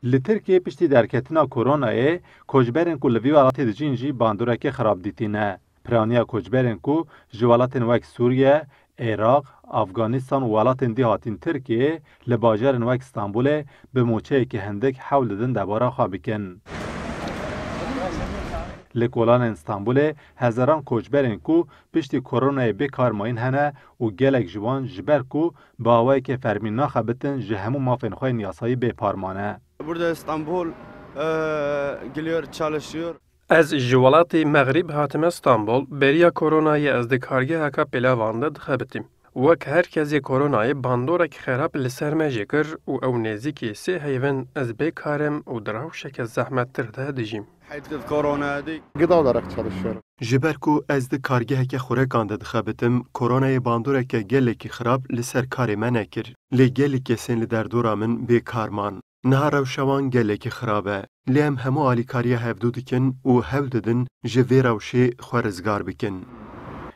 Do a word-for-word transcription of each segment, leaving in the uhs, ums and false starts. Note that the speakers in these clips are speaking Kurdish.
Li Tirkiyê piştî derketina koronayê, koçberên ku li vî welatê dijîn jî bandoreke xirab dîtîne. Piraniya koçberên ku ji welatên wek Sûriye, Iraq, Afganîstan û welatên dî hatîn Tirkiyeyê li bajarên wek Stenbolê bi mûçeyekî hindik hewl didin debara xwe bikin. Li kolanên Stenbolê hezaran koçberên ku piştî koronayê bê kar mayîn hene û gelek ji wan ji ber ku bi awayeke fermî naxebitin ji hemû mafên xwe yên yasayî bê par mane. Burada İstanbul, e, geliyor, çalışıyor. Ez ji welatê Mexrîb hatime Stenbol. Beriya koronayê ez di kargeheka pêlavan de dixebitîm. Wek her kesê koronayê bandorek xerab li ser me jê kir û ew nêzîkî sê heyvin ez bê kar im û di rewşeke zehmettir de dijîm. Gıda olarak çalışıyorum. Ji ber ku ez di kargeheke xurekan de dixebitim, koronayê bandoreke gelekî xirab li ser karê me nekir. Lê gelî kesên li derdora min bê kar man. Niha rewşa wan gelekî xirab e. Lê em hemû alîkariya hevdû dikin û hewl didin ji vê rewşê xwe rizgar bikin.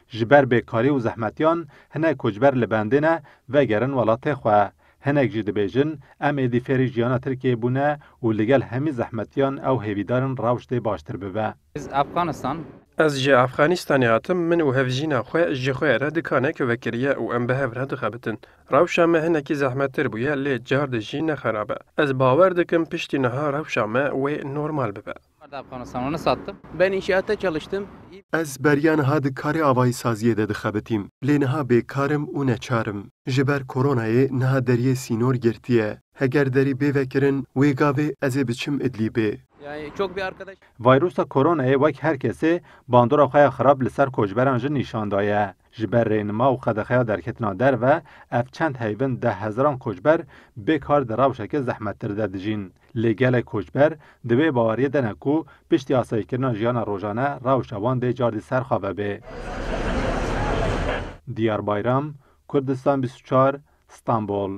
Ji ber bêkarî û zehmetiyan hinek koçber li bendê ne vegerin welatê xwe. Hinek jî dibêjin, em êdî fêrî jiyana Tirkiyeyê bûne û li gel hemî zehmetiyan ew hêvîdar in rewş dê baştir bibe. Biz Afganistan. Ez ji Afganistanê hatim, min û hevjîna xwe ji xwe re dikanek vekiriye û em bi hev re dixebitin. Rewşa me hinekî zehmettir bûye, lê car di jî ne xerab e. Ez bawer dikim piştî niha rewşa me wê normal bibe. Afganistan, onu sattım. Ben inşaatta çalıştım. Ez beriya niha di karê avayîsaziyê de dixebitîm, lê niha bêkar im û neçar im. Ji ber koronayê niha deriyê sînor girtiye. Heger derî bê vekirin, wê gavê ez ê biçim Idlîbê. Yani çok bir arkadaş. Vayrusa koronayê wek her kesê bandora xwe ya xirab li ser koçberan jî nîşan daye. Ji ber rênima û qedexeya derketina derve, ev çend heyvin deh hezaran koçber bê kar di rewşeke zehmettir de dijîn. Lê gelek koçber di wê baweriyê de ne ku piştî asayîkirina jiyana rojane rewşa wan dê cardî ser xwe vebe. Diyar Bayram, Kurdistan bîst û çar, Stenbol.